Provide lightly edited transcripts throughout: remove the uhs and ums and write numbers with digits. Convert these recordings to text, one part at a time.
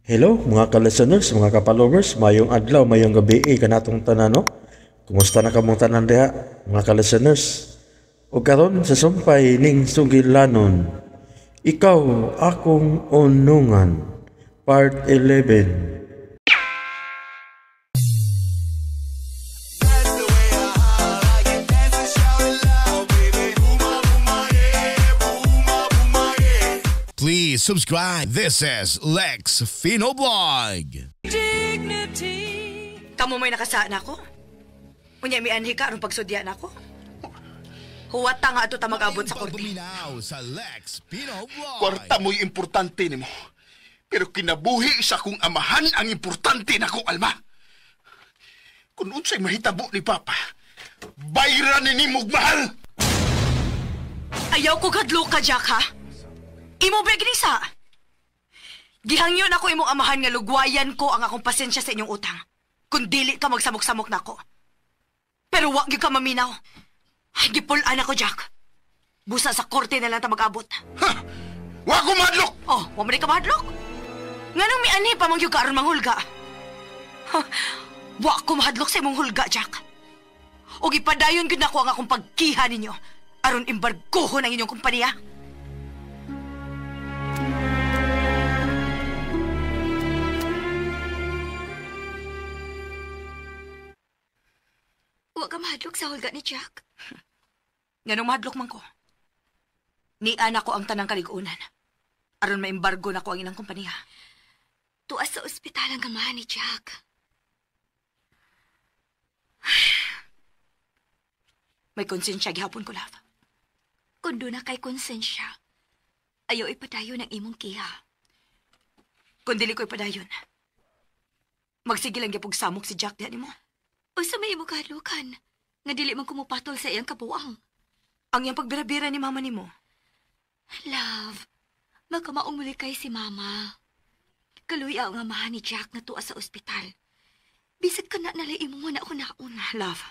Hello mga ka-listeners, mga ka-followers, mayong adlaw, mayong gabi kanatong tanan, no? Kumusta na kamong tanan diha, mga ka-listeners? O karon sa sumpay ning sugilanon, ikaw akong unungan, Part 11. Please subscribe. This is Lex Fino Blog. Kamu may nakasaan ako? Unya mianhi ka aron pagsudya nako? Huwat ta nga ato ta mag-abot sa korte. Sa Lex Fino Blog. Kwarta mo'y importante nimo. Pero kinabuhi sa akong amahan ang importante nako, Alma. Kung unsay mahitabo ni Papa, bayra ni nimog mahal. Ayaw ko kadlok ka, Jack, ha? Imo ba ginisa? Gihangyon ako imong amahan nga lugwayan ko ang akong pasensya sa inyong utang. Kung dili ka magsamok-samok nako. Pero wa gyud ka maminaw. Ay, gipul-an ako, Jack. Busa sa korte na lang ta mag-abot. Ha! Wa ko mahadlok! Oh, wa man ka mahadlok. Nganong mianhi pa man gyud ka aron manghulga? Ha, wa ko mahadlok sa imong hulga, Jack. Og ipadayon gyud nako ang akong pagkiha ninyo aron embargohon ang inyong kompanya. Wa ka mahadlok sa hulga ni Jack. Nganong mahadlok man ko? Niana ko ang tanang kaligunan. Aron maembargo na ko ang ilang kompanya. Tuas sa ospital ang gamahan ni Jack. May konsensya gihapon ko, love. Kung doon na kay konsensya, ayaw ipadayon ang imong kiha. Kung dili ko ipadayon, magsige lang gyapog samok si Jack diha nimo. Unsa may imong kahadlukan nga dili man kumupatol sa iyang kabuang. Ang iyang pagbira-bira ni mama nimo. Love, magkamaong muli kay si mama. Kaluya ang amahan ni Jack na tuwa sa ospital. Bisag ka na nalay imong na ako nauna. Love,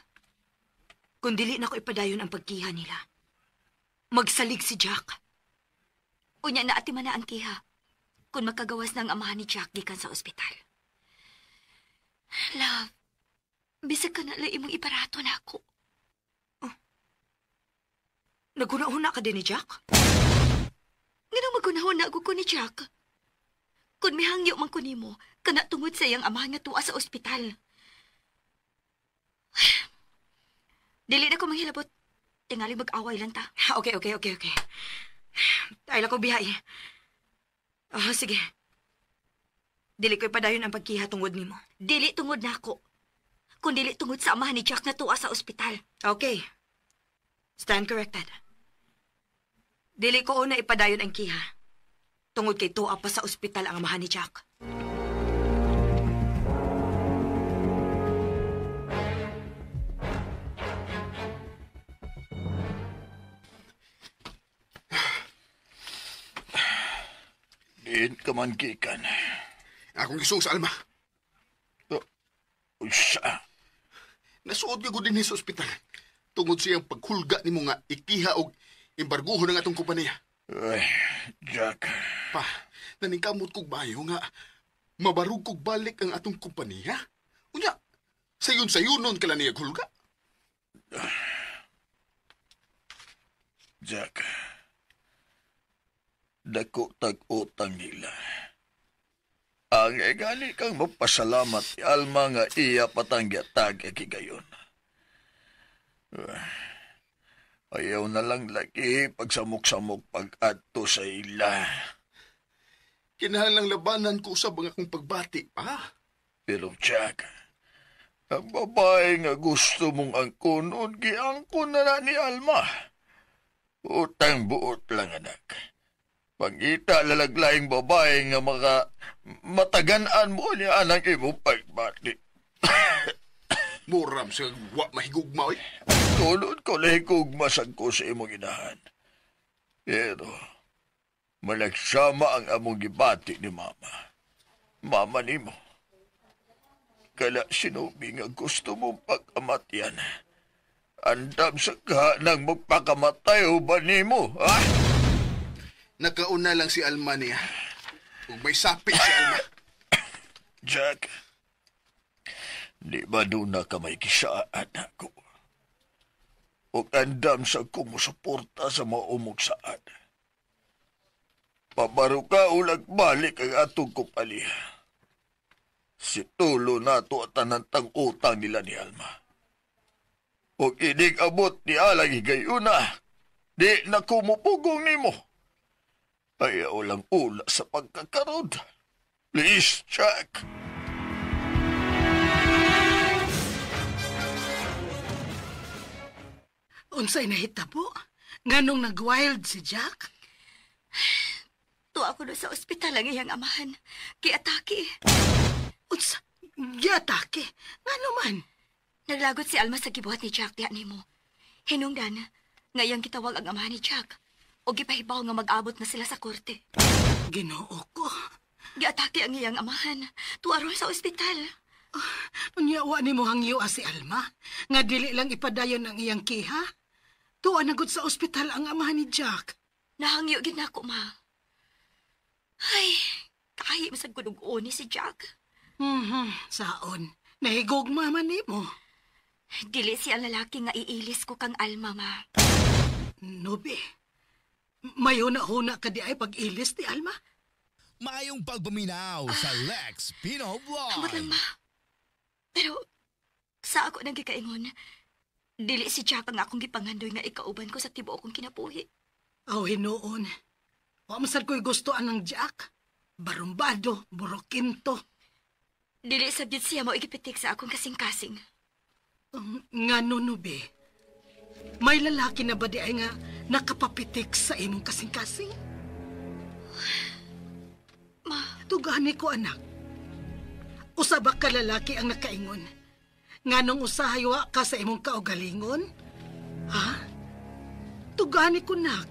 kung dili na ko ipadayon ang pagkiha nila, magsalig si Jack. Unya na ati man na ang kiha. Kung makagawas na ang amahan ni Jack gikan sa ospital. Love, bisag ka na lang imong iparato na ako. Oh. Naguna-huna ka din ni Jack? Nganong magunahuna ako ko ni Jack? Kung may hangyo man ko nimo, kana tungod sa iyang amahan nga tuwa sa ospital. Dili na ko manghilabot. Tingali mag-away lang ta. Okay. Ay lang ko bihay. Ah, sige. Dili ko ipadayon ang pagkiha tungod nimo. Dili tungod na ako. Kung dili tungod sa amahan ni Jack na tuwa sa ospital. Okay. Stand corrected. Dili ko una ipadayon ang kiha. Tungod kay tuwa pa sa ospital ang amahan ni Jack. Diin ka man gikan. Akong isuos, Alma. Usa. Nasuod ka din sa ospital. Tungod siyang paghulga nimo nga ikiha og embarguhon ang atong kompanya. Ay, Jack. Pa, naningkamot kog bayo nga mabarug kog balik ang atong kompanya. Unya, sayon-sayunon ka lang niya hulga. Jack, dako tag-utang nila. Ang egali kang magpasalamat ni Alma nga iya patangyatag kigayon. Ayaw na lang lagi pagsamok-samok pag-adto sa ila. Kinahanglang labanan ko usab ang akong pagbati, pa. Pero Jack, ang babae nga gusto mong angkonon, giangkon na ni Alma. Utang buot lang, anak. Pangita lalaglaing babae nga maka matagan-an mo niya anang imong pagbati. Muram sa wa mahigugma, oy. Tulod ko nahigugma sad ko sa imong inahan. Pero malagsama ang among gibati ni mama. Mama nimo. Kala sinubi nga gusto mong pag-amatyan. Andam sa ka nang magpakamatay o ba nimo, ha? Nakauna lang si Alma niya. Ug may sapit si Alma. Jack, di ba doon na ka may kisaan ako? O andam sa kumusuporta sa maumog saan. Pabaruka ulag balik ang atong kupali. Si tulo na to at tanantang utang nila ni Alma. O inig abot ni alang higayuna, di na kumupugong nimo. Ayaw lang ula sa pagkakarod. Please, Jack. Unsay nahitabo? Nganong nag-wild si Jack? Tuwa ko na sa ospital ang iyang amahan. Giatake. Unsa? Giatake? Ngano man? Naglagot si Alma sa gibuhat ni Jack diha nimo. Hinungdan, nga iyang gitawag ang amahan ni Jack. O gipahibaw nga mag-abot na sila sa korte. Ginoo ko. Giatake ang iyang amahan. Tuwa ron sa ospital. Unya wa nimo hangyo si Alma nga dili lang ipadayon ang iyang kiha. Tuwa na gud sa ospital ang amahan ni Jack. Nahangyo gid nako, ma. Ay, kahi masag kunog ni si Jack. Saon, nahigog mama nimo. Dili siya lalaki nga iilis ko kang Alma, ma. Nubi, may huna-huna ka di ay pag-ilis ni Alma? Maayong pagpaminaw sa Lex Pino Vlog. Ambot lang, ma. Pero, sa ako nang gikaingon, dili si Jack ang akong gipanghandoy nga ikauban ko sa tibuok kong kinabuhi. Aw, hinuon. Wa masad ko'y gusto anang Jack. Barumbado, burokinto. Dili sa gyud siya mao igipitik sa akong kasing-kasing. Nga no, Nubi. May lalaki na ba di ay nga nakapapitik sa imong kasing-kasing? Ma. Tugani ko, anak. Usa ba ka lalaki ang nakaingon? Nganong usahay wa ka sa imong kaugalingon? Ha? Tugani ko, nak.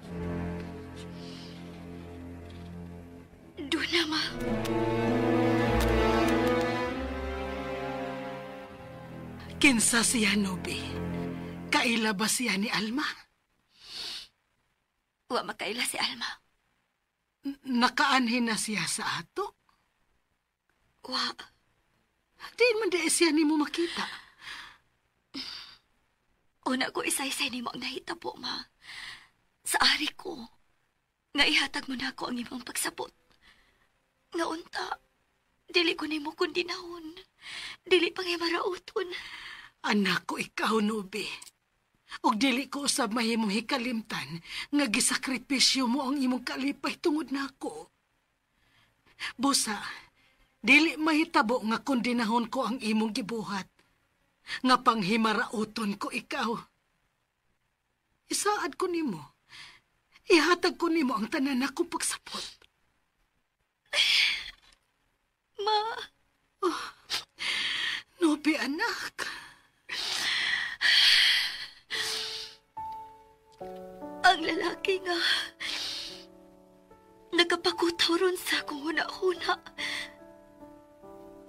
Doon na, ma. Kinsa siya, Nubi? Kaila ba siya ni Alma? Wa makaila si Alma. Nakaanhin na siya sa ato? Wa. Diin man di siya nimo makita. Una ko isaysay nimo ang nahitabo, ma. Sa ari ko, nga ihatag mo na ako ang imong pagsabot. Nga unta, dili ko nimo kundi nahon. Dili pang himarauton. Anak ko, ikaw, Nubi. Og dili ko usab mahimong hikalimtan nga gisakripisyo mo ang imong kalipay tungod nako. Busa, dili mahitabo nga kundinahon ko ang imong gibuhat. Nga panghimarauton ko ikaw. Isaad ko nimo. Ihatag ko nimo ang tanan akong pagsapot. Ma. Oh, Nubi, anak. Ang lalaki nga nagapakutaw ron sa akong huna-huna.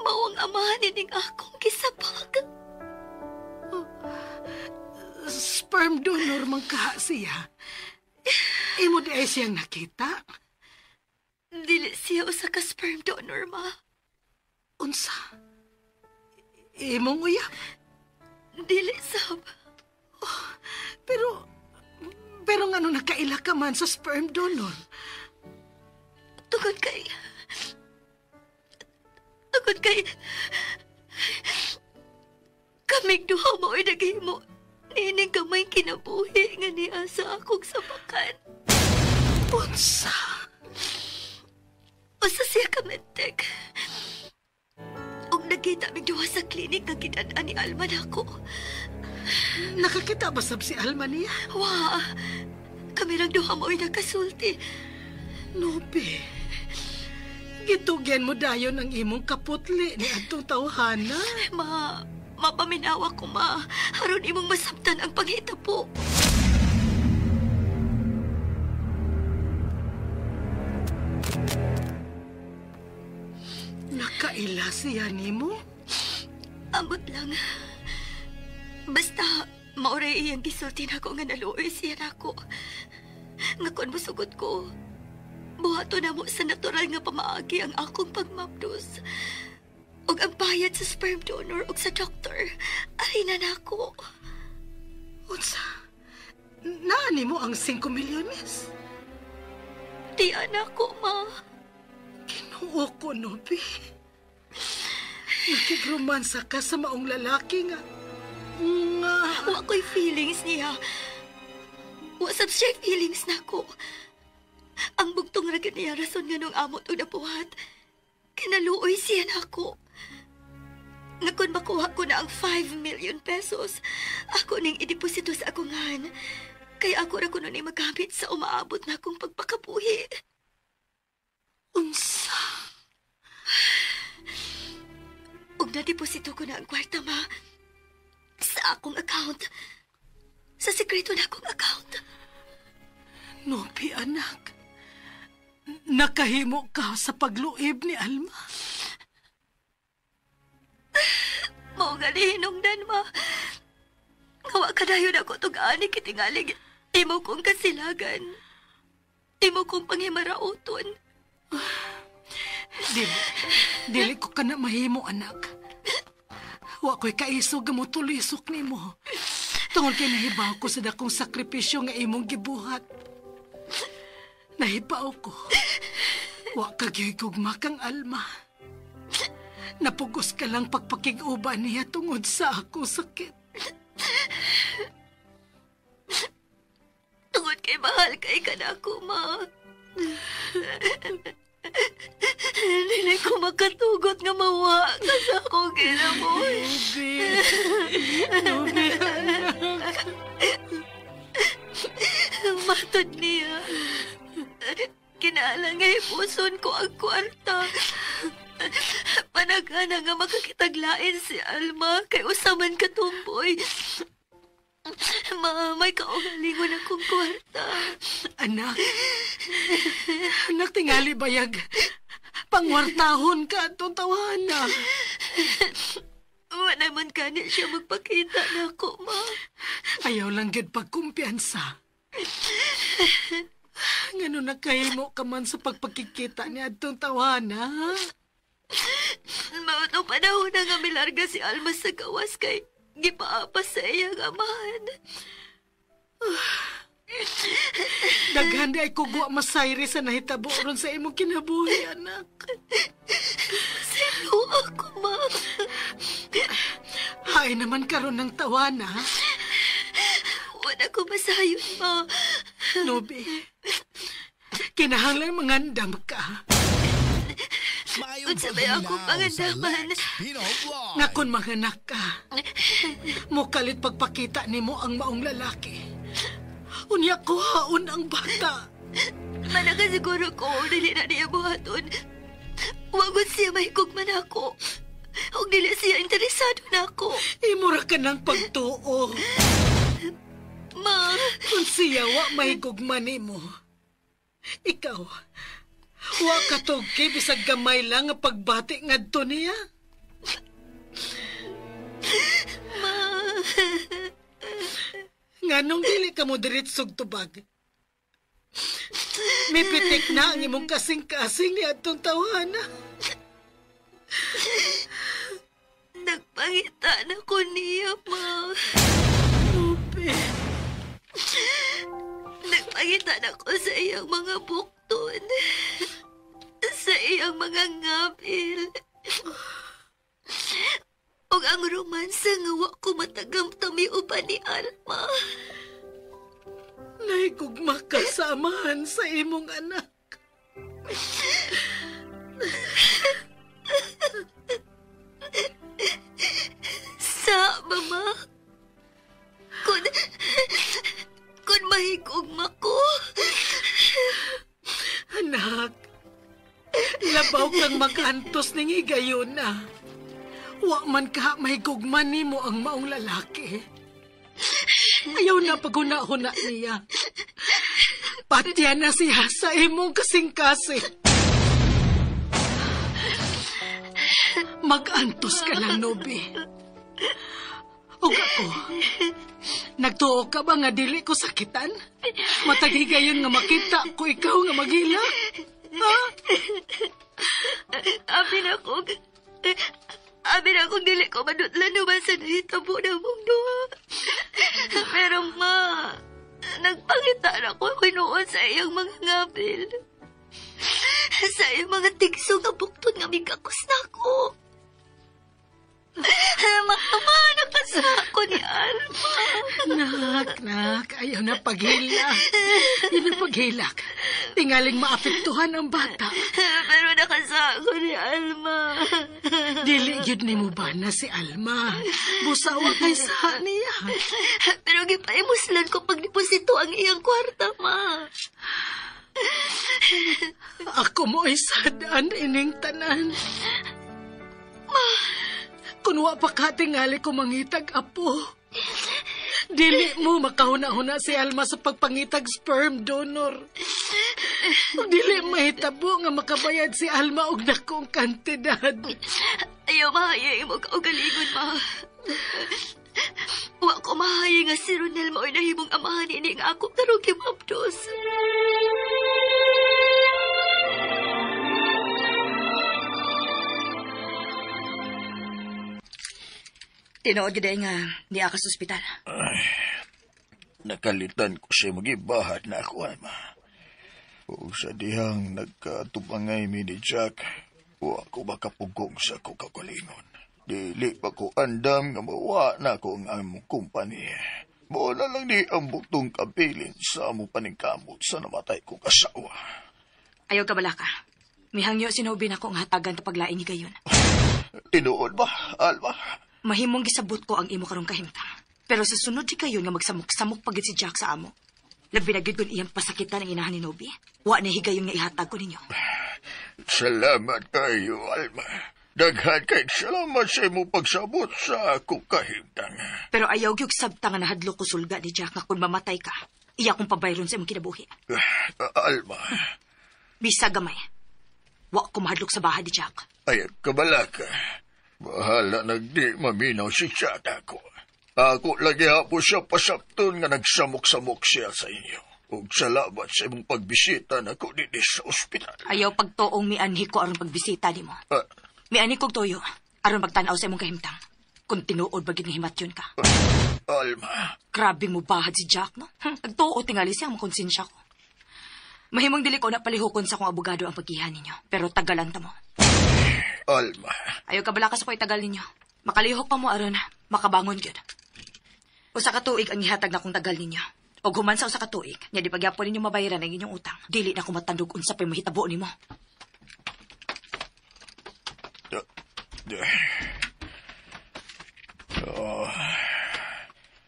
Mao ang amahan nining akong gisabag. Oh, sperm donor man kaha siya. Imo di ay siyang nakita? Dili siya usa ka sperm donor, ma. Unsa? Imong uyab? Dili, sab. Oh, pero ngano nakaila ka man sa sperm donor? Tungod kay kaming duha mao'y naghimo nining gamay kinabuhi nga niya sa akong sabakan. Unsa? Usa siya ka medtech. Ug nagkita mig duha sa klinik nga gidad-an ni Alma nako. Nakakita ba sab si Alma niya? Wa. Kami rang duha mao'y nakasulti. Nubi, gitugyan mo dayon ang imong kaputli ni adtong tawhana. Ma, mapaminawa ko, ma. Aron imong masabtan ang panghitabo. Nakaila siya nimo? Ambot lang. Basta, mauray iyang gisulti nako nga naluoy siya nako. Nga kon mosugot ko, buhato na mo sa natural nga pamaagi ang akong pagmapdos. Ug ang bayad sa sperm donor ug sa doktor, ari na nako. Unsa? Naani mo ang 5 milyones? Di anak ko, ma. Kinuo ko, Nobi. Nakigrumansa ka sa maong lalaki nga. Nga. Wa ko'y feelings niya. Wa sab siya feelings nako. Ang bugtong ra gyud niya rason nga nung amot og nabuhat. Kinaluoy siya nako. Nga kung makuha ko na ang 5 million pesos, ako ning ideposito sa akong han. Kaya ako ra kuno ni magamit sa umaabot na akong pagpakabuhi. Unsa? Ug nadeposito ko na ang kwarta, ma. Sa akong account. Sa sekreto na akong account. Nobi, anak. Nakahimo ka sa pagluib ni Alma. Mao nga hinungdan, ma. Nga wa kadayon ako tug-ani kitingalig. Imo kong kasilagan. Imo kong panghimarauton. Dili ko ka na mahimo, anak. Wa ko'y kaisog nga motulisok nimo. Tungod kay nahibaw ko sa dakong sakripisyo nga imong gibuhat. Nahibaw ko. Wa ka gyud gugma kang Alma. Napugos ka lang pagpakig-uban niya tungod sa ako sakit. Tungod kay mahal kay ka na ako, ma. Dili ko makatugot nga mawa ka sa akong kinabuhi. Nubi, Nubi, anak. Matod niya. Kinaalang nga ipuson ko ang kwarta. Panagana nga makakitaglain si Alma kay usaman katumboy. Ma, may kaugalingon akong kwarta. Anak, anak, tingali bayag. Pangwartahon ka atong tawana. Wala man kani siya magpakita na ako, ma. Ayaw lang gyud pagkumpiyansa. Ngano nakahimo ka man sa pagpakikita ni atong tawana, ha? Mautong panahon na nga milarga si Alma sa gawas kay gipaapas sa iyang amahan. Daghan di ay kugwa masayri sa nahitabo ron sa imong kinabuhi, anak. Sino ako, ma? Hay naman karon ng tawana. Wala ko masayon, ma. Nobi, kinahanglan mangandam ka. Maayong Unsa may akong pagpaminaw sa pangandaman? Lex Pino Vlog. Nga kun manganak ka, mukalit pagpakita nimo ang maong lalaki. Unya kuhaon ang bata. Manakasiguro ko, dili na niya buhaton. Wagod siya mahigugman ako. Ug dili siya interesado na ako. Imura ka ng pagtuo. Ma, Kung siya wa mahigugman nimo. Ikaw, wa ka tugki bisag gamay lang nga pagbati ngadto niya. Ma. Nganong dili ka mo diretsog tubag? Mipitik na ang imong kasing-kasing ni atong tawhana. Nagpangita na ko niya, ma. Upe. Nagpangita na ko sa iyang mga bukton. Sa iyang mga ngabil. Ug ang romansa nga wa ko matagamtami uban ni Alma. Nahigugma ka sa amahan sa imong anak. Sa mama. Kun mahigugma ko. Anak, labaw kang mag-antos ning higayon na. Wa man ka mahigugma nimo ang maong lalaki. Ayaw na paghuna-huna niya. Patya na siya sa imong kasing-kasing. Mag-antos ka lang, Nobi. Ug ako, nagtuo ka ba nga dili ko sakitan? Mataghigayon nga makita ko ikaw nga maghila? Ha? Abi na ko, Mahimong dili ko madutlan naman sa nahitabo na mong duha. Pero ma, nagpangita na ko hinuon sa iyang mga ngabil. Sa iyang mga tigso nga buktod nga migakos na ako. Mama, nakasa ko ni Alma. Nak, ayaw na paghilak. Ayaw na paghilak. Tingaling maapektuhan ang bata. Pero nakasa ko ni Alma. Dili yun ni mo ba na si Alma? Busawa kay sa niya. Pero gipaimuslan ko pagdeposito ang iyang kwarta, ma. Ako mo ay sadaan ining tanan. Ma! Kung wa pa katingali ko mangitag apo. Dili mo makahuna-huna si Alma sa pagpangitag sperm donor. Ug dili mahitabo nga makabayad si Alma og dakong kantidad. Ayaw mahaya imo kaugalingon, ma. Wa ko mahaya nga si Ronel mao'y nahimong amahan ini nga ako karong gimabdos. Tinuod gid nga niya ka sa ospital. Ay, nakalitan ko siya magibahat na ako, Alma. O sa dihang nagkatubangay mi ni Jack, wa ko makapugong sa ko kagalingon. Dili pa ko andam nga mawa na ko ang among kumpanya. Muna lang ni ang buktong kabilin sa among paningkamot sa namatay kong asawa. Ayaw ka balaka. Mihangyo sinubi na ko ang hatagan kapag lain ni gayon. Tinuod ba, Alma? Mahimong gisabot ko ang imo karong kahimtang. Pero sa sunod di kayo nga magsamok-samok pagid si Jack sa amo. Labi na gyud kun iyang pasakitan ang inahan ni Nobi. Wa na higayon nga ihatag ko ninyo. Salamat kayo, Alma. Daghan kay salamat sa imong pagsabot sa akong kahimtang. Pero ayaw gyud sabta nga nahadlok ko sulga ni Jack nga kun mamatay ka, iya kong pabayron sa imong kinabuhi. Alma. Bisa gamay. Wa ko mahadlok sa baha ni Jack. Ay, kabalaka. Bahala nagdi maminaw si Jack ako. Ako lagi hapo siya pasapton nga nagsamok-samok siya sa inyo. Ug salamat sa imong pagbisita nako dinhi sa ospital. Ayaw pagtuong mianhi ko aron pagbisita nimo. Mianhi kog tuyo aron magtan-aw sa imong kahimtang. Kung tinuod ba gid nga himatyon ka. Alma. Grabe mo bahad si Jack, no? Nagtuo tingali siya ang makonsensya ko. Mahimong dili ko na palihukon sa akong abogado ang paggihan ninyo. Pero tagalan ta mo. Alma. Ayaw ka bala ka sa ko'y tagal ninyo. Makalihok pa mo aron, makabangon gyud. Usa ka tuig ang ihatag na kong tagal ninyo. Og human sa usa ka tuig, nya di pagyapon ninyo mabayaran ang inyong utang. Dili na ko matandog unsa pa'y mahitabo nimo.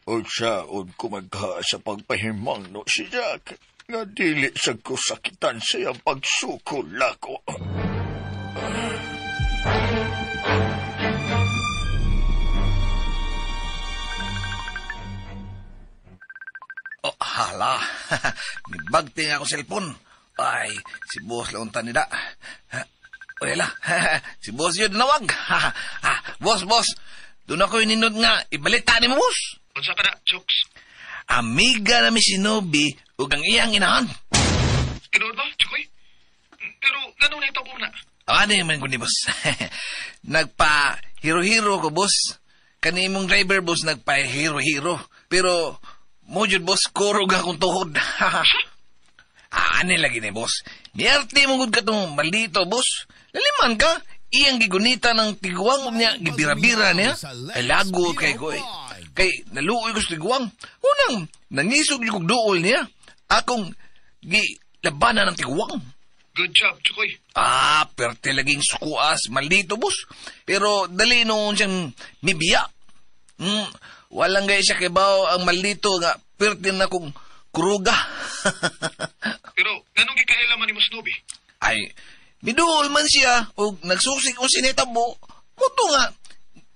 Unsaon ko magha sa pagpahimang no si Jack, nga dili sa ko sakitan sa iyang pagsukol ako. Oh, hala. Nibagting ako cellphone. Ay, si boss launtan nila. Wala. Si boss yun nawag. Boss, boss. Doon ako ininod nga. Ibalita ni mo, boss. Unsa ka na, Chokes? Amiga na mi si Nobi ug ang iyang inahan. Tinuod ba, Chokoy? Pero ganun na ito po na. Ano man ko ni boss? Nagpa-hero-hero ko, boss. Kani imong driver, boss, nagpa-hero-hero. Pero, mo jud, boss, kurog akong tuhod. Ano lagi ni, boss? Miarte mo gud ka tong maldito, boss. Laliman ka. Iyang gigunita ng tiguang niya, gibira-bira niya. Ay, lago kay ko eh. Kay, naluoy ko sa tiguang. Unang, nangisog yung kog duol niya. Akong gilabanan ng tiguang. Good job, Chukoy. Ah, perte laging sukuas, maldito, boss. Pero dali noon siyang mibiya. Walang gaya siya kibaw ang maldito nga perte na kong kuruga. Pero, anong gikailaman ni Mas Nobi? Ay, miduol man siya o nagsusik o sinetabo. Muto nga,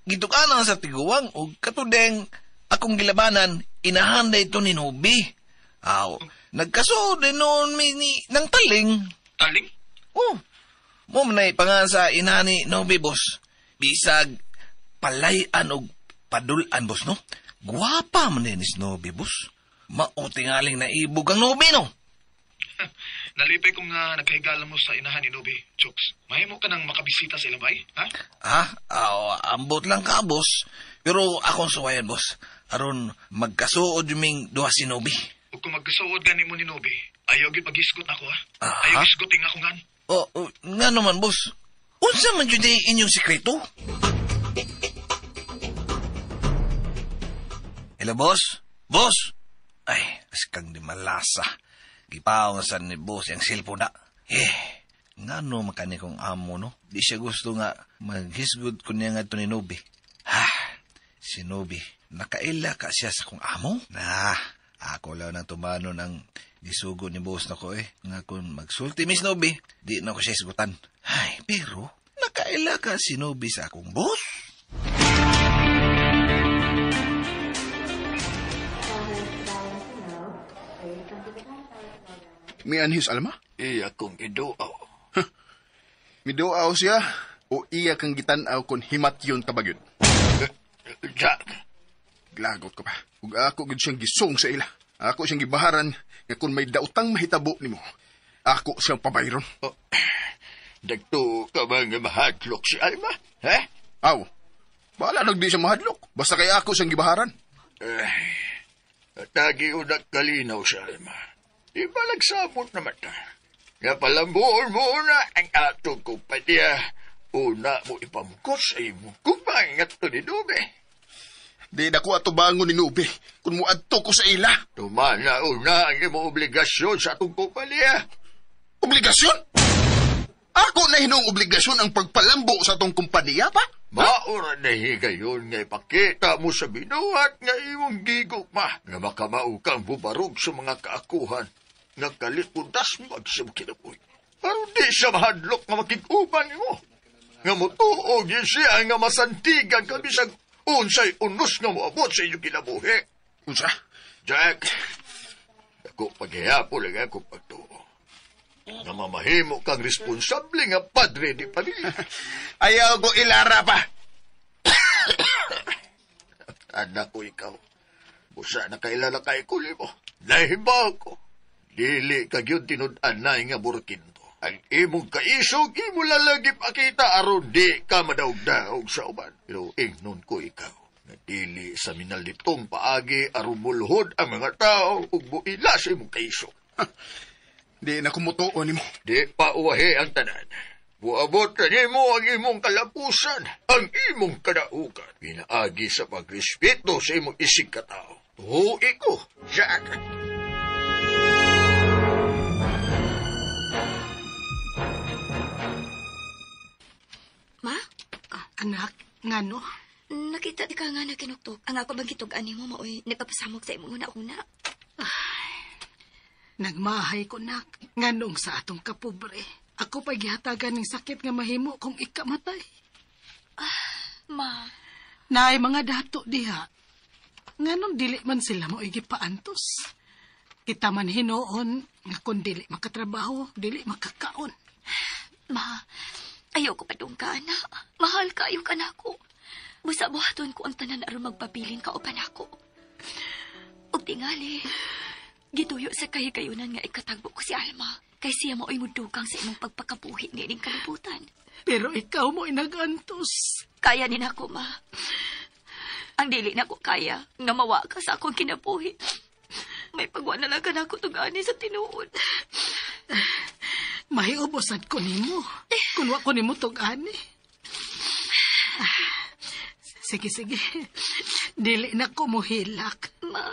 gitukanan sa tiguang o katudeng akong gilabanan, inahanda ito ni Nobi. Aw, nagkaso din noon mi ni, ng taling. Taling? Oh, mo manay pa nga sa ina ni Nobi, boss. Bisag palayan og padulan, boss, no? Guwapa man din ni Nobi, boss. Mautingaling naibog ang Nobi, no? Nalipay ko nga nagkahigala mo sa inahan ni Nobi, Chooks. Mahimo ka nang makabisita sa ilang bay, ha? Ha? Ambot lang ka, boss. Pero akong suwayan, boss. Aron magkasuod yung duha si Nobi. Ug kung magkasuod gani mo ni Nobi, ayaw gyud paghisgot nako, ha? Ayaw hisgutin ako ngan. Oh, nga naman, boss. Unsa man jud inyong sikreto? Hello, boss? Boss? Ay, askang di malasa. Gipaw nga sa ni boss yung cellphone na. Eh, nga no makani kong amo, no? Di siya gusto nga maghisgod ko niya nga ito ni Nobi. Ha, si Nobi, nakaila ka siya sa kong amo? Nah, ako lang nang tumano ng gisugo ni boss na ko eh. Nga kung magsulti, Miss Nobi, di na ko siya isgutan. Ay, pero nakaila ka si Nobi sa akong boss? Mianhis, Alma? Iya kong iduaw. Huh. Miduaw siya o iya kang gitan-aw kung himatyon ka bagyod? Jack! Glagot ka pa. Ug ako gid siyang gisong sa ila. Ako siyang gibaharan nga kung may daotang mahitabo nimo, ako siyang pabayron. Oh, dagto ka ba nga mahadlok si Alma? Ha? Aw, bahala nagdi siya mahadlok. Basta kay ako siyang gibaharan. Tagi o nagkalinaw si Alma. Di ba nagsabot naman ta? Nga palambuon mo na ang atong kumpanya. Una mo ipamukot sa imong kumpanya to ni Nube. Di na ko ato bangon ni Nube kung muadto ko sa ila. Tumana una ang imong obligasyon sa atong kumpanya. Obligasyon? Ako na hinong obligasyon ang pagpalambo sa atong kumpanya pa? Maura na higayon nga ipakita mo sa binuhat nga imong gigugma nga makamao kang bubarog sa mga kaakuhan nga kalikudas mo sa kinabuhi. Aron di siya mahadlok nga makig-uban nimo. Nga mutuog yun siya nga masantigan ka bisag unsay unos nga moabot sa inyong kinabuhi. Unsa? Jack, ako paghihapon lang ako pagtuo. Nga mamahimo kang responsable nga padre di pamilya. Ayaw ko ilara pa. Anak ko ikaw. Busa na kailala kay kuli mo. Nahibaw ko. Dili ka gyud tinud-anay nga burkinto. Ang imong kaisog, imo lalagi pakita aron di ka madaog-daog sa uban. Pero ingnon ko ikaw. Nga dili sa minalitong paagi aron mulhod ang mga tao ug buila sa imong kaisog. Di na kumutuon nimo. Di pa uwahi ang tanan. Buabot na nimo ang imong kalapusan, ang imong kadaugan. Pinaagi sa pagrespeto sa imong isig katao. Tuhui ko, Jack. Ma? Anak, ngano? Nakita di ka nga na kinuktok. Ang ako bang gitug-an nimo maoy nagpapasamok sa imong una-una. Nagmahay ko, nak. Nganong sa atong kapobre. Ako pa'y gihatagan ng sakit nga mahimo kung ikamatay. Ma. Naay mga dato diha. Nganong dili man sila maoy gipaantos. Kita man hinuon nga kung dili makatrabaho, dili makakaon. Ma, ayaw ko padung ka, anak. Mahal kayo ka nako. Busa buhaton ko ang tanan aron magpabilin ka uban ako. Ug tingali, gituyo sa kahigayunan nga ikatagbo ko si Alma. Kay siya mao'y mudugang sa imong pagpakabuhi nga ining kalibutan. Pero ikaw mo'y nagantos. Kaya ni nako, ma. Ang dili nako kaya nga mawa ka sa akong kinabuhi. May pagwa na lang ka nako tugani sa tinuod. Mahiubosan ko nimo. Kun wa ko nimo tugani. Sige, sige. Dili na ko mohilak. Ma.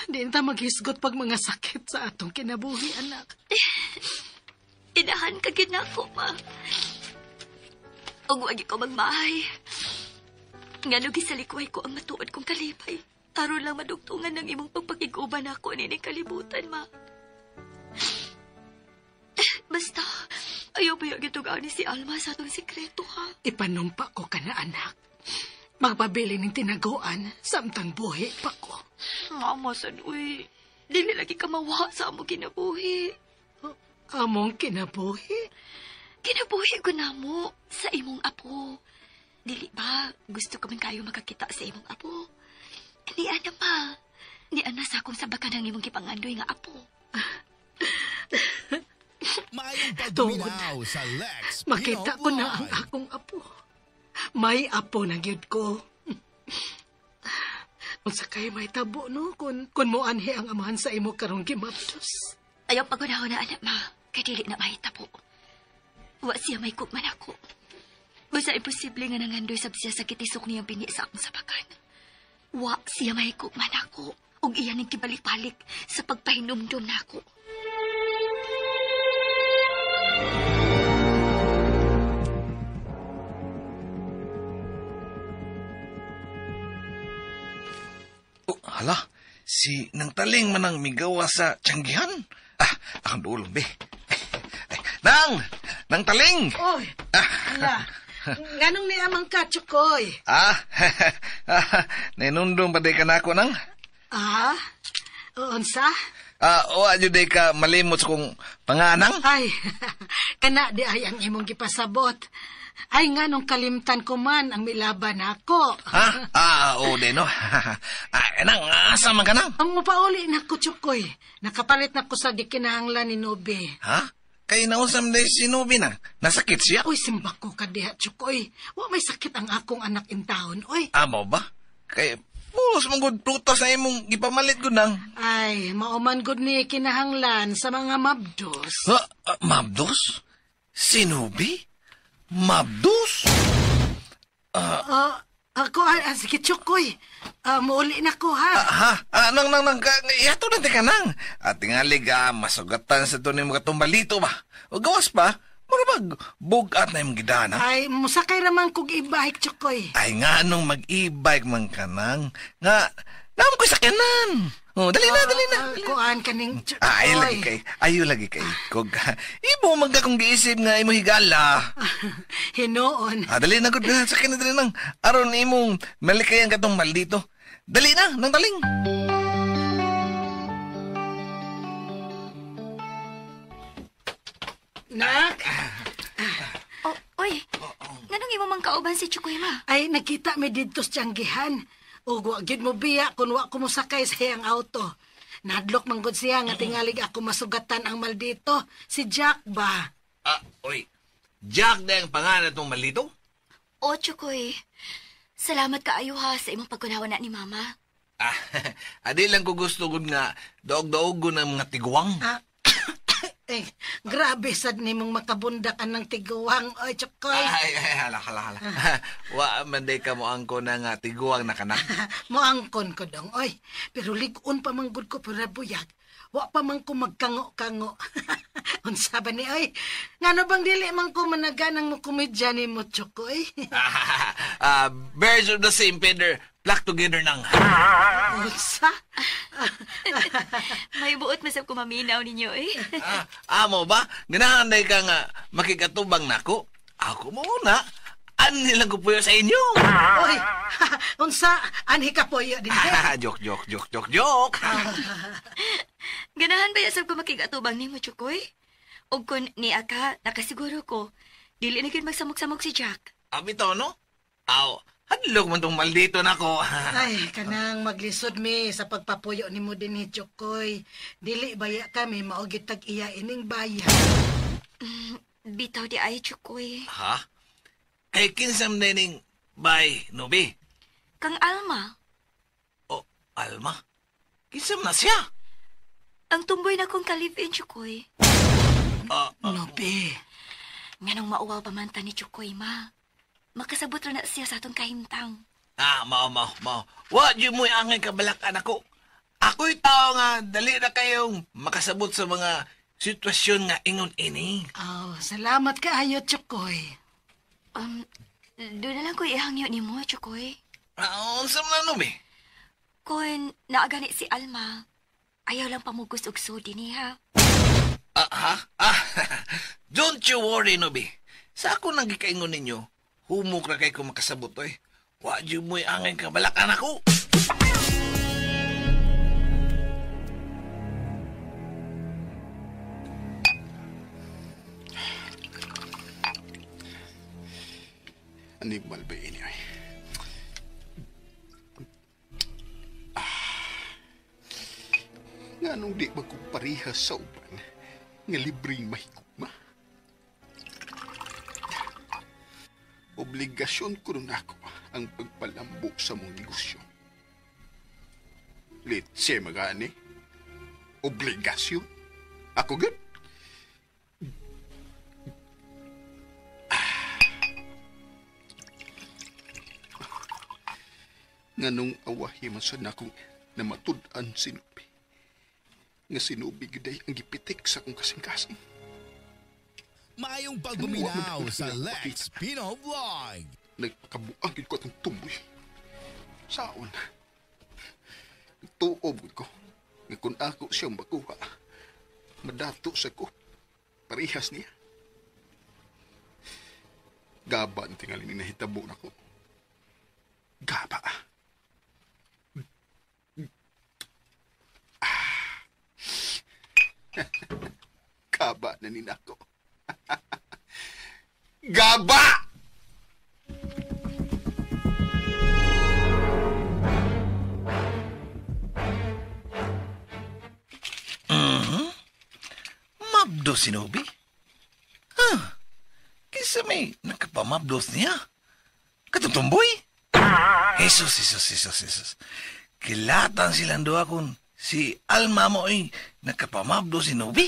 Di ta maghisgot pag mga sakit sa atong kinabuhi, anak. Inahan ka gid nako, ma. Ug wag ko magmahay. Ngano gisalikway ko ang matuod kong kalipay. Aron lang madugtungan ng imong pagpakig-uban ako nining kalibutan, ma. Basta, ayaw ba yung gitugaan ni si Alma sa atong sikreto, ha? Ipanumpa ko ka na, anak. Magpabili ng tinaguan, samtang buhi pa ko. Mama, sad, uy. Dili lagi ka mawa sa among kinabuhi. Among kinabuhi? Kinabuhi ko na mo sa imong apo. Dili ba, gusto ko man kayo makakita sa imong apo? Ni Ana pa. Ni Ana sa akong sabakan ang imong gipangandoy nga apo. Maayong Tungod. pagpaminaw sa Lex Makita ko na ang Pinoy. akong apo. May apo na gyud ko. Unsa kay may tabo no kun moanhi ang amahan sa imo karong gimabdos. Ayaw pagunahon na anak ma, kay dili na mahitabo. Wa siya may kugman ako. Basta imposible nga nangandoy sab siya sa kitisok niyang bini sa akong sabakan. Wa siya may kugman ako. Ug iya ning gibalik-balik sa pagpahinumdum nako. Oh, hala, si Nang Taling man ang migawa sa Tiyanggihan. Ah, akong duolong, be. Ay, Nang! Nang Taling! Oy, ala. Nganong ni amang ka, Chukoy? Ah, nainundong pa day ka na ako, Nang? Ah? Unsa? Ah, wa jud day ka malimot sa kong panganang? Ay, kana di ay ang imong gipasabot. Ay, nganong kalimtan ko man ang milaban ako. Ha? Ah, oo din, no? Ah, Nang, asa man ka, Nang? Ang mupauli na ko, Chukoy. Nakapalit na ko sa gikinahanglan ni Nobe. Ha? Kay nausam day si Nobi, Nang. Nasakit siya? Uy, simba ko ka diha, Chukoy. Wa may sakit ang akong anak in town, oy. Amo ba? Kay, pulos mong good prutas na imong gipamalit ko, Nang. Ay, mauman gud ni kinahanglan sa mga mabdos. Ha? Ah, mabdos? Si Nobi? Mabdos? Ako, sige, Chukoy. Muuli na ko, ha? Ha? Ah, nang, ihato na ka nang. At tingalig, masugatan sa to ni mga tumbalito ba? O gawas pa, murag bugat na yung gidana. Ay, musakay raman kog e-bike, Chukoy. Ay nga nung mag-e-bike man ka nang, nga, naam ko sakyanan. Oh, dali na, dali na. Kuan kaning Chukoy. Ah, ayo lagi kay, ayo lagi kay. Kog, imo man ka kung giisip nga imo higala. Hinoon. Ah, dali na gud, sakyan na dali nang. Aron imong malikayan katong maldito. Dali na, nang taling. Nak, Oh, oy. Nganong imo mang kauban si Chukoy ma? ay nakita mi didto sa Tiyanggihan. Ug wa gyud mo biya kun wa ko mosakay sa iyang auto. Nadlok man gud siya nga tingalig ako masugatan ang maldito. Si Jack ba? Ah, oy. Jack na ang pangalan itong maldito? Oh, Chukoy. Salamat kaayo ha sa imong pagkunawa na ni Mama. Ah, adi lang ko gusto gud nga daog-daog ko ng mga tiguang. Ah, eh, grabe sad nimong makabundak anang tiguang. Oy, Chukoy. Ay, ay, hala, hala, hala. Wa man day ka mo angko na nga tiguang na kanak. Moangkon ko dong, oy. Pero lig-on pa man gud ko pero buyag. Wa pa man ko magkango-kango. Unsa ba ni oy? Ngano bang dili man ko managanang mo komedya ni mo, Chukoy? Ah, birds of the same feather flock together nang. Unsa? May buot masab ko maminaw ninyo eh. Ah, amo ba? Ganahan day ka nga makikatubang nako. Ako mo muna. Ani lang ko puyo sa inyo. Oy, unsa? Anhi ka puyo din. Joke, joke, joke, joke, joke. Ganahan ba yasab ko makigatubang nimo, Chukoy? Og kun niya ka, nakasiguro ko, dili na gyud magsamok-samok si Jack. Abi to, no? Aw, hadlok man tong maldito nako. Ay, kanang maglisod mi sa pagpapuyo nimo dinhi, Chukoy. Dili baya kami mao gyud tag iya ining bayan. Bitaw di ay, Chukoy. Ha? Kay kinsam na ning bay, Nobi? Kang Alma, O, Alma? Kinsam na siya? ang tumboy na kong ka-live-in, Chukoy. Nobi. Nganong mauwaw pa man ta ni Chukoy, ma. Makasabot ra na siya sa atong kahimtang. Ah, mao, mao, mao. Wa jud mo'y angay kabalakan ako. Ako'y tao nga dali na kayong makasabot sa mga sitwasyon nga ingon ini. Oh, salamat kaayo, Chukoy. Doon na lang ko ihangyo nimo, Chukoy. Ah, unsa man na, Nobi? Kun naagani si Alma, ayaw lang pamugos og sudi niya. Ah, ha? Ah, don't you worry, Nobi. Sa ako nang gikaingon ninyo, humok ra kay ko makasabot, oy. Wa jud mo'y angay kabalakan ako. Animal ba ini ay? Nga nung di ba ko parihas sa uban, Nga libreng mahigugma. Obligasyon ko nun ako ang pagpalambo sa mong negosyo. Litse magani. Obligasyon? Ako gud? Nganong awahi man sa nakong namatud-an si Nubi. Nga si Nubi gyud ang gipitik sa akong kasing-kasing. Maayong pagpaminaw sa Lex Pino Vlog. Nagpakabuang gyud ko atong tumboy. Saon? Nagtuob gyud ko nga kung ako siyang makuha, madato sa ko. Parehas niya. Gaba ang tingali ni nahitabo nako. Gaba. Gaba na ni nako. Gaba! Mabdos si Nobi? Ha? Kisa may nakapamabdos niya? Katutumboy? Jesus, Jesus, Jesus, Jesus. Kilatan silang duha kung si Alma mo ay nakapamabdos si Nobi.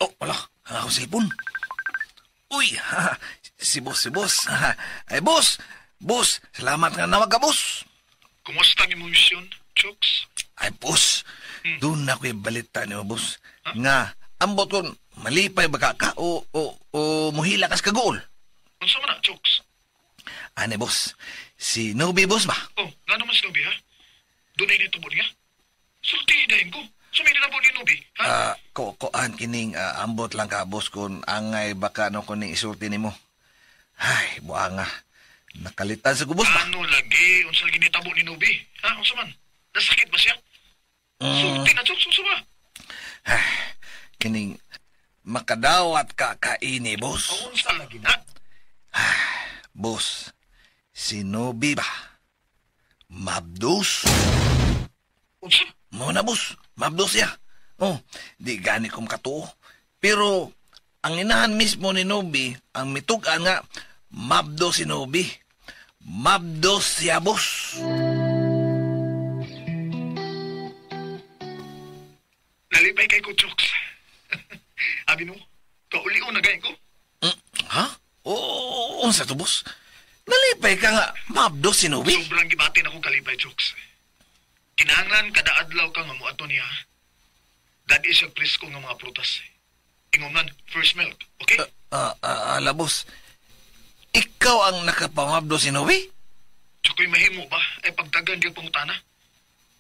Oh, wala. Ang akong cellphone. Uy, ha, si boss, si boss. Ay, boss, boss, salamat nga nawag ka, boss. Kumusta ang imong misyon, Chooks? Ay, boss, doon na ko'y balita niyo, boss. Huh? Nga, ambot kon malipay ba ka o muhila kas kagool? Unsa man na, Chooks? Ane, boss, si Nobi, boss ba? Oh, nga naman si Nobi, ha? Doon ay nitubod niya? Sulti, dahin ko. Sumili na po ni Nobi, ha? Koan kining ambot lang ka, boss, kung angay baka no kuning isulti nimo. Ay, buanga. Nakalitan sa kubos ba? Ano lagi? Unsa lagi nitabo ni Nobi? Ha? Unsa man? Nasakit ba siya? Sulti na, Chooks. Unsa ba? Ay, kining makadawat ka kaini, boss. Unsa lagi na? Ay, boss, si Nobi ba? Mabdos? Unsa? Mo na, boss. Mabdos siya. Oh, di gani kong katuo. Pero, ang inahan mismo ni Nobi, ang mitug-an nga, mabdos si Nobi. Mabdos siya, boss. Nalipay kay ko, Chooks. Abi no, kauli-o na gayon ko. Ha? Oo, unsa to, boss? Nalipay ka nga, mabdos si Nobi? Sobrang gibatin akong kalipay, Chooks. Kinahanglan kada adlaw ka nga muadto niya. Dadi siya presko nga mga prutas. Ingomnan, first milk, okay? Ala, boss. Ikaw ang nakapamabdo si Nobi? Tsako'y mahimo ba? Ay pagdagan di ang pangutana.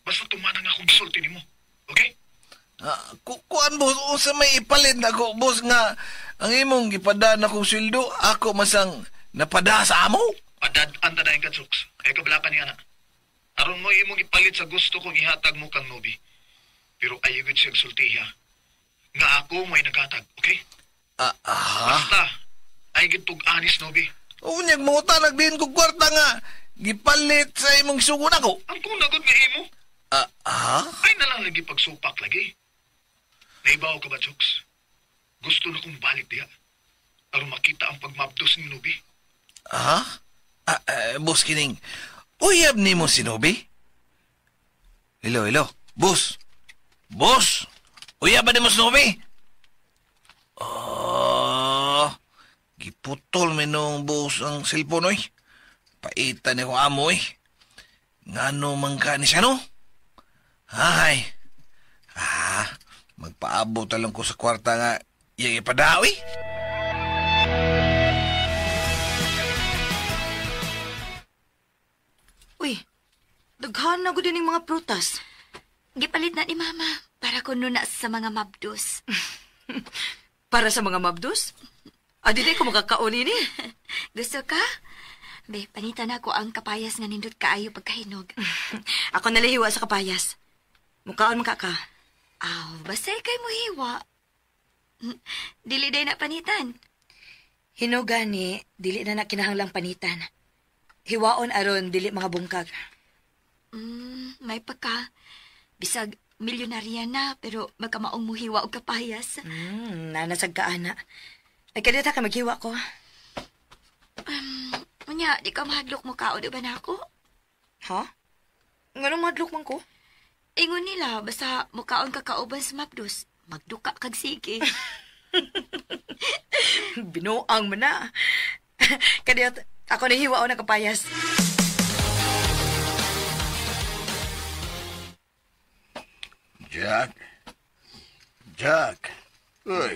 Basta tumanang akong gisulti nimo, okay? Kuan, boss, unsa may ipalit na ko, boss, nga ang imong gipada na kong sweldo, ako masang napada sa amo? Padad-an ta dayon ka, Chooks. Ay kabalakan niya na. Aron mo imong ipalit sa gusto kong ihatag mo kang Nobi. Pero ayaw gud siyang sultiha. Nga ako may naghatag, okay? Basta, ay gid tug-anis, Nobi. Unyag mo ta, nagdiin ko kwarta nga gipalit sa imong sugo nako. Ang kunagod nga imo. Ay nalang lagi pagsupak lagi. Naibaw ka ba, Chooks? Gusto na kong balik diha. Aron makita ang pagmabdos ni Nobi. Boss kining, uyab ni mo si Nobi? Hello, hello. Boss. Boss! Uyab ba ni mo si Nobi? Oh, giputol mi nung boss ang cellphone, oy. Paitan ni ko amo, oy. Ngano man ka ni siya, no? Ay. Magpaabot lang ko sa kwarta nga iyang ipadawi. Uy, daghan na gud ning mga prutas. Gipalit na ni Mama para kuno na sa mga mabdos. Para sa mga mabdos? Adi di ko makakaon ini. Gusto ka? Be, panitan ako ang kapayas nga nindot kaayo pagkahinog. Ako nalahiwa sa kapayas. Mukaon man ka. Aw, basta ikay muhiwa. Dili day na panitan. Hinog gani, dili na na kinahanglang panitan. Hiwaon aron dili mga bungkag. May pagka. Bisag, Milyonarya na, pero magkamaong muhiwa og kapayas. Nanasag ka, ana. Ay, kadita ka maghiwa ko. Unya, di ka mahadlok mo kaon ba na ako? Ha? Nganong mahadlok man ko? Ingon nila, basta mukaon ka kauban sa Mapdos, magduka kag sige. Binuang mo na. Kadiyot, ako nahiwa o nakapayas. Jack? Jack? Uy.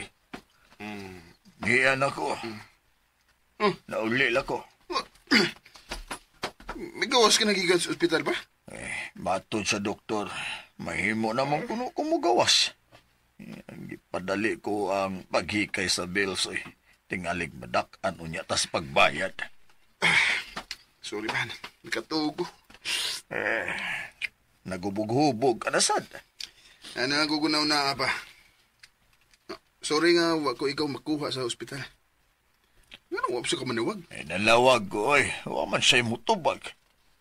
Giyan ako. Naulil ako. May gawas ka nagigan sa ospital ba? Eh, matod sa doktor, mahimo namang kuno kumugawas. Gipadali ko ang paghikay sa bills. Eh. Tingalig madak-an unya tas pagbayad. Sorry man, nakatugo. Eh, nagubog-hubog ka na sad. Ano ang gugunaw na pa? Sorry nga, wa ko ikaw makuha sa ospital. Nga wa sa ka manawag? Eh, nalawag ko, oy. Wa man siya'y mutubag.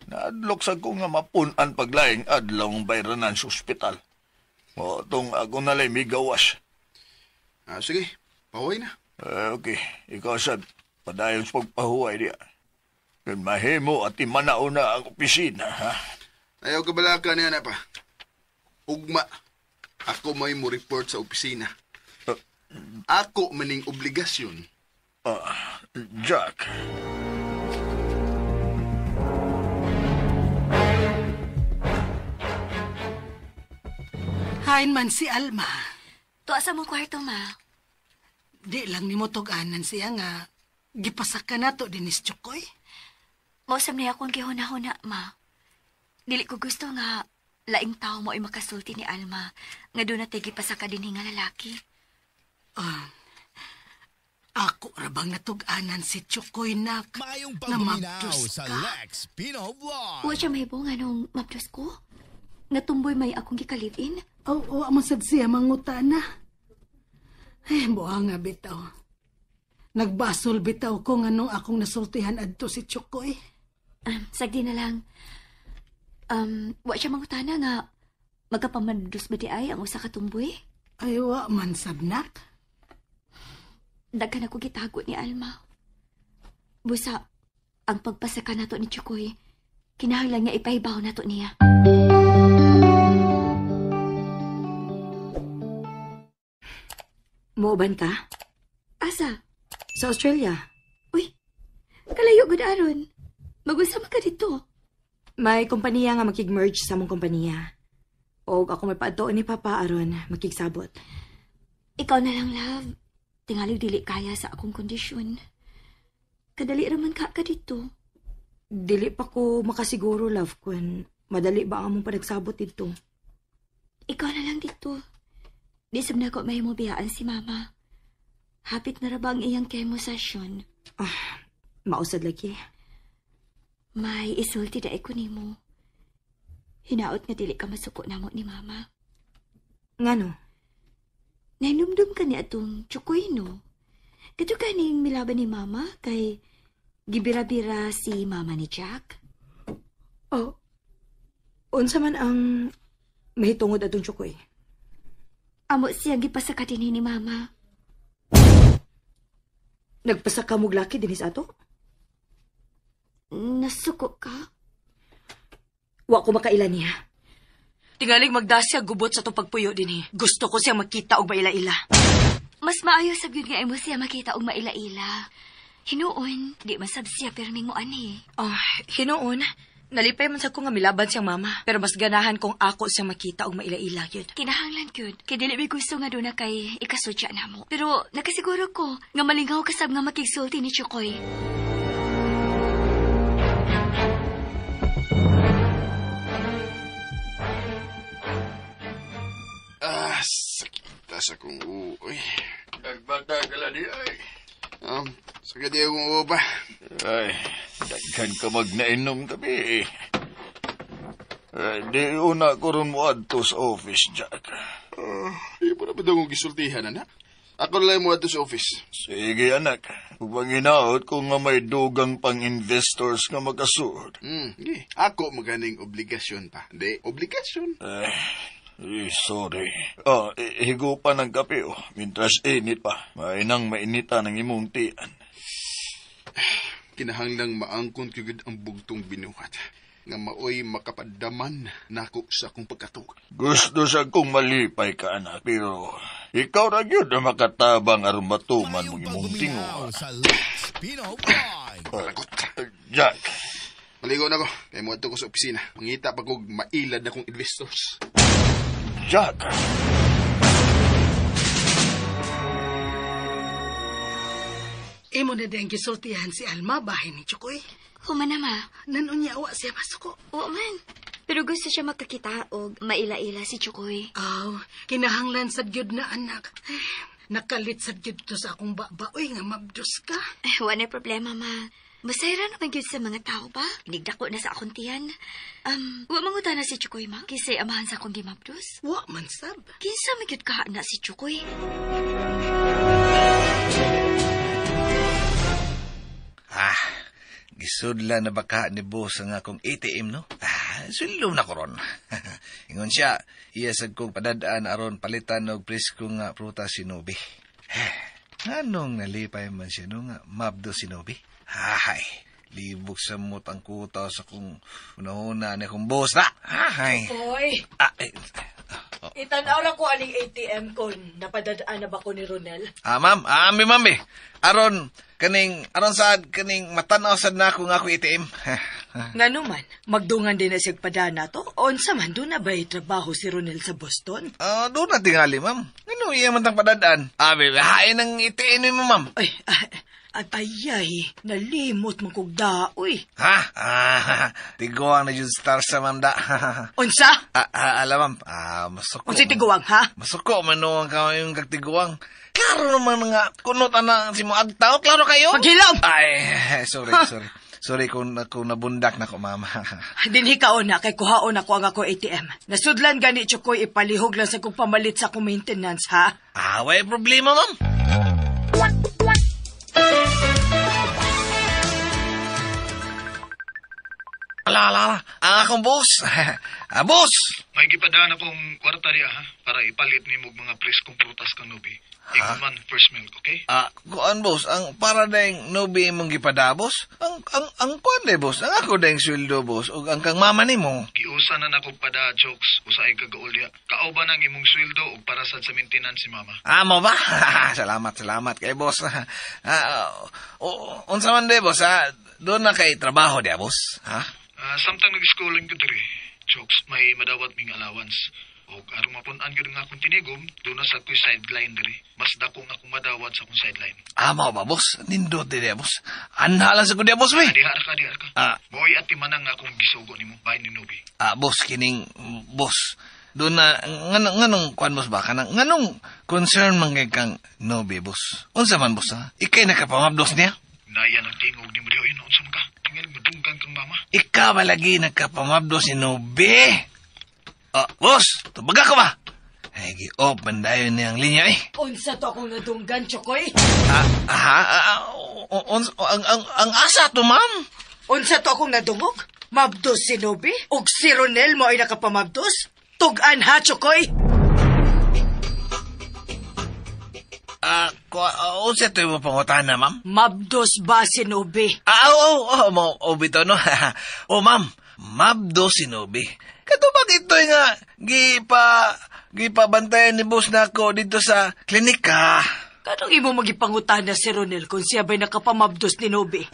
Naadlok sa ko nga mapun-an paglaing adlaw ang bayranan sa ospital. O, itong ako nalay may gawas. Ah, sige, pahuway na. Eh, okay, ikaw sad, padayon sa pagpahuway diya. Kung mahimo at imanao na ang opisina, ha? Ayaw ka balaka niya na pa. Ugma, ako may mo report sa opisina. Ako maning obligasyon. Jack. Hain man si Alma. Tuwa sa mong kwarto, ma. Di lang ni mo tug-anan siya nga gipasaka na to dinis Chukoy. Mausam niya akong gihuna-huna, ma. Dili ko gusto nga laing tao mo ay makasulti ni Alma nga doon na gipasaka din nga lalaki. Ako ra bang natug-anan si Chukoy nak Maayong nga pagpaminaw mapdos sa ka. Lex Pino Vlog. Wa siya mahibong anong mapdos ko? Nga tumboy may akong gikalivin? Oo, oh, man sad siya mangutana. Ay, buha nga bitaw. Nagbasol bitaw ko nga nung akong nasultihan adto si Chukoy. Sagdi na lang. Wa siya mangutana nga magkapamandos ba di ay ang usa ka tumboy? Ay, wa man sabnak. Daghan ako gitago ni Alma. Busa, ang pagpasaka nato ni Chukoy, kinahanglan nga ipahibaw nato niya. Muuban ka? Asa? Sa Australia. Uy, kalayo gud aron. Mag-usa man ka dito. May kompanya nga makig-merge sa among kompanya. Og ako may paadtoon ni Papa aron makigsabot. Ikaw na lang, love. Tingali dili kaya sa akong kondisyon. Kadali raman ka dito. Dili pa ko makasiguro, love, kun madali ba ang among panagsabot dito. Ikaw na lang dito. Di sab na ko mahimo biyaan si Mama. Hapit na ra ba ang iyang chemo session? Mausad lagi. May isulti daay ko nimo. Hinaot nga dili ka masuko namo ni Mama. Ngano? Nainumdum ka ni atong Chukoy, no? Kato ka ning milaban ni Mama kay gibira-bira si Mama ni Jack? Oh, unsa man ang mahitungod atong Chukoy? Amo siyang gipasaka dinhi ni Mama. Nagpasaka mo laki dinis ato? Nasuko ka? Wa ko makaila niya. Tingalig magdasya gubot sa itong pagpuyo dinhi. Gusto ko siyang makita og maila-ila. Mas maayo sa gyud nga imo siya makita og maila-ila. Hinuon, di man sab siya pirming mo ani. Oh, hinuon. Nalipay man sa ko nga milaban siyang mama. Pero mas ganahan kung ako siyang makita og maila-ila gyud. Kinahanglan gyud. Kay dili mi gusto nga doon na kay ikasudya namo. Pero nakasiguro ko nga malingaw kasab nga makigsulti ni Chukoy. Ah, sakita sa kong uoy. Nagbata ka lang di ay. Sakit di akong uo pa. Ay, daghan ka magnainom tabi. Ay, di una ko ron mo adto sa office, Jack. Di mo na ba daw kong gisultihan, anak? Ako na lang mo adto sa office. Sige, anak. Upang hinaot ko nga may dugang pang-investors nga makasuod. Sige. Ako maganing obligasyon pa. Di, obligasyon. Ay, Sorry. Higupa ng kape, oh. Mintras init pa. Mainang mainita ng imong tian. Kinahanglang maangkon kyud ang bugtong binuhat. Nga maoy makapadaman nako sa akong pagkatuo. Gusto sa kong malipay ka, anak. Pero ikaw ra gyud ang makatabang aron matuman mong imong tinguha. Sa Lex Pinoy. Jack. Maligo na ko. Kaya mo ko sa opisina. Mangita pa kog mailad na kong investors. Jack. Imo na din gisultihan si Alma bahin ni Chukoy. Human na, ma. Nanunya wa siya masuko. Wa man. Pero gusto siya makakita og maila-ila si Chukoy. Aw, kinahanglan sad gyud na anak. Ay, nakalit sad gyud to sa akong baba. Uy, nga mabdos ka. Ay, wa na problema, ma. Masayra naman gyud sa mga tao ba? Inigdako na sa akong tiyan. Wa manguta na si Chukoy, ma? Kisay amahan sa akong gimabdos? Wa man sab. Kinsa man gyud ka na si Chukoy? Ah, gisudla na baka ni boss ang akong ATM, no? Ah, sulom na ko ron. Ingon siya, iya sad kong padadaan aron palitan og presko nga prutas si Nobi. Anong nalipay man siya no nga mabdo si Nobi? Hay, libog sa mut ang kutaw sa kong unahuna ni akong boss na. Hay. Oy, Ah, eh, oh. itanaw lang ko aning ATM ko. Napadadaan na ba ko ni Ronel? Ah, ma'am, ah, ma'am, eh. Aron, kaning, aron saad, kaning matanaw sad na ako nga ako ATM. Nga naman, magdungan din na siyang padana to. Unsa man, doon na ba'y trabaho si Ronel sa Boston? Ah, doon na tingali, ma'am. Ano iya man tang padadaan? Ah, baby, hain ang ATM mo, ma'am. Ay, ay, nalimot man kog daoy. Ha? Ah, tiguang na yun star sa ma'am da. Unsa? Ah, alam, ma'am. Ah, masuko. Unsa tiguang, ha? Masuko man noong ka yung kagtiguang. Klaro naman nga, kunot ana si mo agtaw, klaro kayo? Paghilom! Ay, sorry, sorry. Sorry kung nabundak na ko, ma'am. Dinhi kaon na, kay kuhaon ako ang ako ATM. Nasudlan gani, Chukoy, ipalihog lang sa kong pamalit sa akong maintenance, ha? Ah, way problema, ma'am. Ala, ala, ala. Ang akong boss. Ah, boss! May gipadaan akong kwarta diya, ha? Para ipalit ni mo mga preskong prutas kang Nobi. Ingon man first milk, okay? Ah, kuan boss, ang para dayng Nobi imong gipada, boss. Ang kuan day, boss. Ang ako dayng sweldo, boss. Ug ang kang mama nimo. Giusa na nako pada jokes usahay kagaol diya. Kauban ang imong sweldo ug para sad sa maintenance si mama. Ah, mo ba? Salamat, salamat kay boss. Ah, unsa man day, boss, ha? Doon na kay trabaho diya, boss. Ha? Samtang nag-schooling ko diri, jokes, may madawat ming allowance. O aron mapun-an gyud nga akong tinigom, doon na sa ako'y sideline diri. Mas dako nga akong madawat sa akong sideline. Ah, mao ba, boss? Nindot diya, boss. Anha lang sa ko diya, boss, we. Diha ka, diha ka. Ah. Moy at timanang nga akong gisugo nimo, bahin ni Nobi. Ah, boss, kining, boss. Doon na, nganong, kuan, boss, ba? Kanang, nganong concern man kay kang Nobi, boss? Unsa man, boss, ha? Ikay nakapamabdos niya? Naya nang tingog ni mo diha, unsa man ka? Tingal madunggan kang mama. Ikaw ba lagi nakapamabdos ni Nobi? Ah, boss, tubaga ka ba? Ay, gi-open dayon niyang linya, eh. Unsa to akong nadunggan, Chokoy? Ang asa to, ma'am? Unsa to akong nadungog? Mabdos si Nobi? Og si Ronel mo ay nakapamabdos? Tugan ha, Chokoy? Ah, unsa to yung pangutana, ma'am? Mabdos ba si Nobi? Ah, oo, mo, bito, no? Oh, ma'am, mabdos si Nobi. Katubag ito'y nga, gipabantayan ni boss na ako dito sa klinika. Kanong imo magipangutana si Ronel kung siya ba'y nakapamabdos ni Nobi?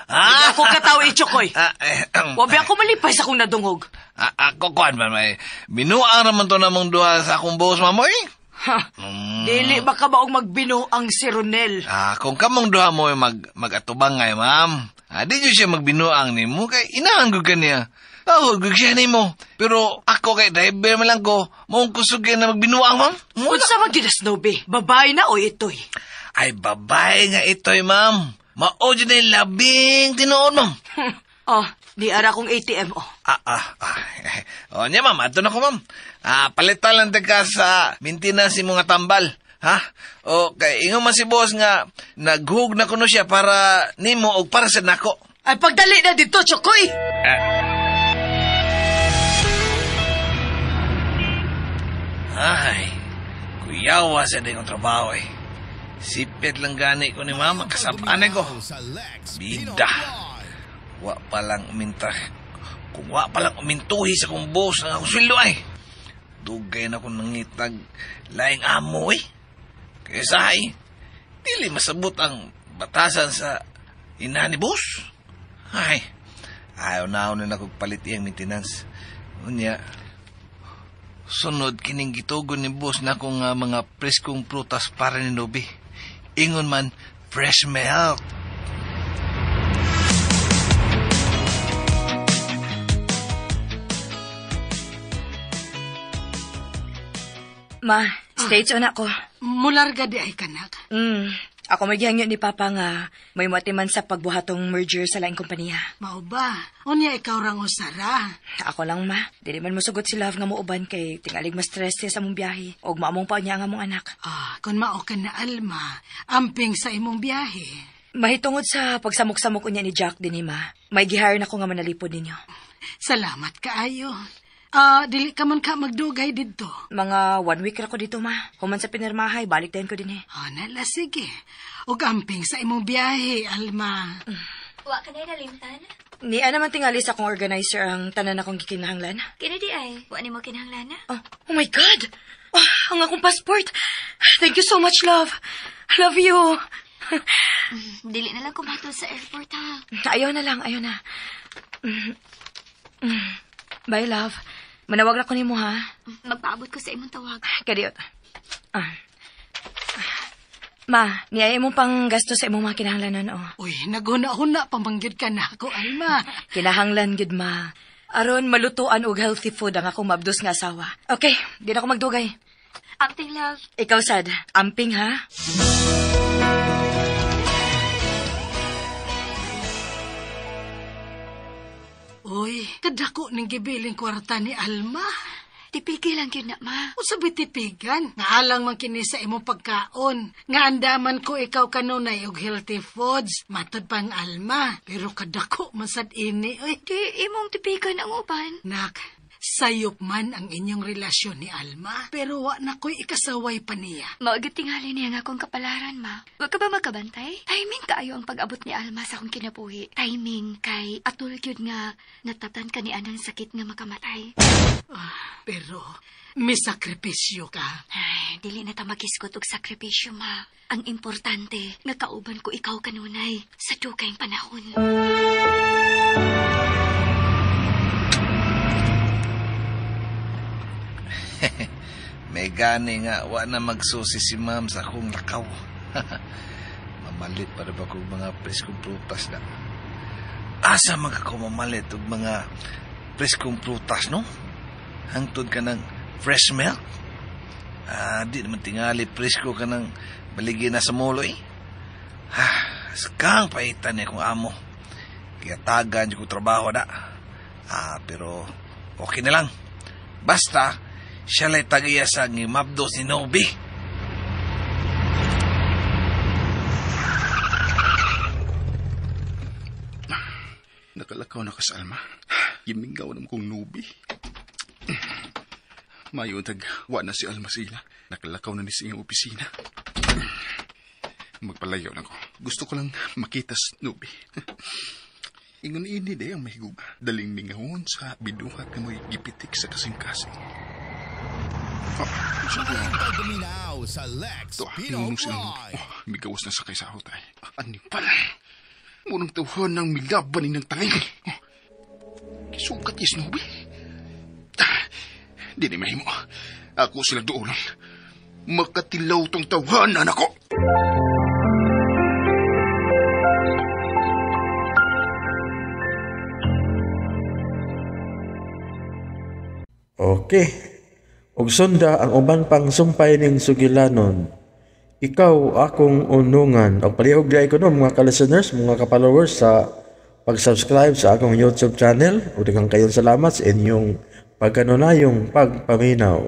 Hindi ako kataw, Chokoy. Wabi ako malipay sa akong nadungog. Kuan man, may binuang raman to namang duha sa akong boss, ma'am, oy. Ha, dili ba ka maong magbinuang si Ronel? Ah, kung kamong duha mo mag-atubang ngay, ma'am. Ah, di siya magbinuang nimo kay inahan gud ka niya. Oh, gud siya nimo. Pero ako kay driver man lang ko, maong kusog na magbinuang, ma'am. Unsa man gyud Nobi? Babae na o itoy? Ay, babae nga itoy, ma'am. Mao jud ni labing tinuod, ma'am. Oh, di ara kong ATM, oh. O niya, ma'am. Ato na ko, ma'am. Ah, palitan lang ka sa maintenance mo nga tambal. Ha? O, kay ingon man si boss nga, naghug na kuno siya para nimo o para sa nako. Ay, pagdali na dito, Chokoy! Ay, kuyawa sa din kong trabaho eh. Sipit lang gani ko ni mama, kasabaan ko. Bida. Wa pa lang uminta. Kung wa pa lang umintuhi sa kong boss ang akong sweldo ay. Dugay na kong nangitag laing amo eh. Kaya sahay, dili masabot ang batasan sa ina ni boss. Ay, ayaw na ako na palit iyang maintenance. Unya, sunod kining gitugon ni boss na akong mga preskong prutas para ni Nobi. Ingon man, fresh milk. Ma, stage on ako. Mularga di ay kanak. Ako may gihangyo ni Papa nga may matiman sa pagbuhatong merger sa laing kompanya. Mao ba? Unya ikaw rang usara. Ako lang, ma. Dili man mosugot si Love nga muuban kay tingalig mas stress siya sa mong biyahe. Og maamong pa niya ang among anak. Ah, kun mao ka na Alma, amping sa imong biyahe. Mahitungod sa pagsamok-samok unya ni Jack din, ma. May gihire na ko nga manalipod ninyo. Salamat kaayo. Dili ka man ka magdugay didto. Mga 1 week ra ko dito, ma. Human sa pinirmahay, balik din ko din eh. Ah, nala, sige. Ug amping sa imong biyahe, Alma. Wa ka na nalimtan? Niya naman tingali sa akong organizer ang tanan akong gikinahanglan. Kini di ay, wa nimo kinahanglan na? Oh my God! Oh, ang akong passport! Thank you so much, love. I love you. Dili na lang kumatol sa airport, ha? Ayaw na lang, ayaw na. Bye, love. Manawag na ko nimo, ha? Magpaabot ko sa imong tawag. Kadiyot. Ma, niya imong pang gasto sa imong mga kinahanglanon, oh. Uy, naghuna-huna pamanggid ka na ako, Alma. Kinahanglan gid, ma. Aron malutuan og healthy food ang akong mabdos nga asawa. Okay, di na ako magdugay. Amping, love. Ikaw, sad. Amping, ha? Uy, kadako ning gibiling kwarta ni Alma. Tipigi lang yun na, ma. Usa ba tipigan? Nga alang man kini sa imong pagkaon. Nga andaman ko ikaw kanunay og healthy foods. Matod pang Alma. Pero kadako man sad ini, uy. Di imong tipigan ang uban. Nak, sayop man ang inyong relasyon ni Alma. Pero wa na ko'y ikasaway pa niya. Maugit tingali niya nga akong kapalaran, ma. Wa ka ba magkabantay? Timing kaayo ang pag-abot ni Alma sa akong kinabuhi. Timing kay atul gyud nga natatan ka ni anang sakit nga makamatay. Pero may sakripisyo ka. Ay, dili na ta magisgot og sakripisyo, ma. Ang importante, nga kauban ko ikaw kanunay sa dugayng panahon. May gani nga, wa na magsusi si ma'am sa akong lakaw. Mamalit para ba kong mga preskong prutas na? Asa man ka ko mamalit og mga preskong prutas, no? Hangtod ka ng fresh milk? Di naman tingali presko ka ng baligi na sa molo, eh. Ha, skang paitan niya kong amo. Kaya tagan ko trabaho na. Pero okay na lang. Basta, siya la'y tagiya sa ngimabdo si Nobi. Nakalakaw na ka sa Alma. Gimingaw na mo kong Nobi. Mayo tag, wa na si Alma sila. Nakalakaw na ni sa iyang opisina. Magpalayo lang ko. Gusto ko lang makita sa Nobi. Ingon ini day ang mahigug. Daling mingahon sa biduhat na mo'y gipitik sa kasing-kasing. Pagpaminaw sa Lex Pino Vlog. Migawas na sakay sa hotay. Ano pala? Munang tawhan ng milaban ng tanging. Kisukat is Nobi. Di ni mahimo. Ako sila doon lang. Makatilaw tong tawhanan ako. Okay. Ug sunda ang uban pang sumpay ning sugilanon. Ikaw akong unungan. Og palihog di ay kuno mga ka-listeners, mga ka-followers sa pag-subscribe sa akong YouTube channel. Ug daghang kayong salamat sa inyong pagkanunayong pagpaminaw.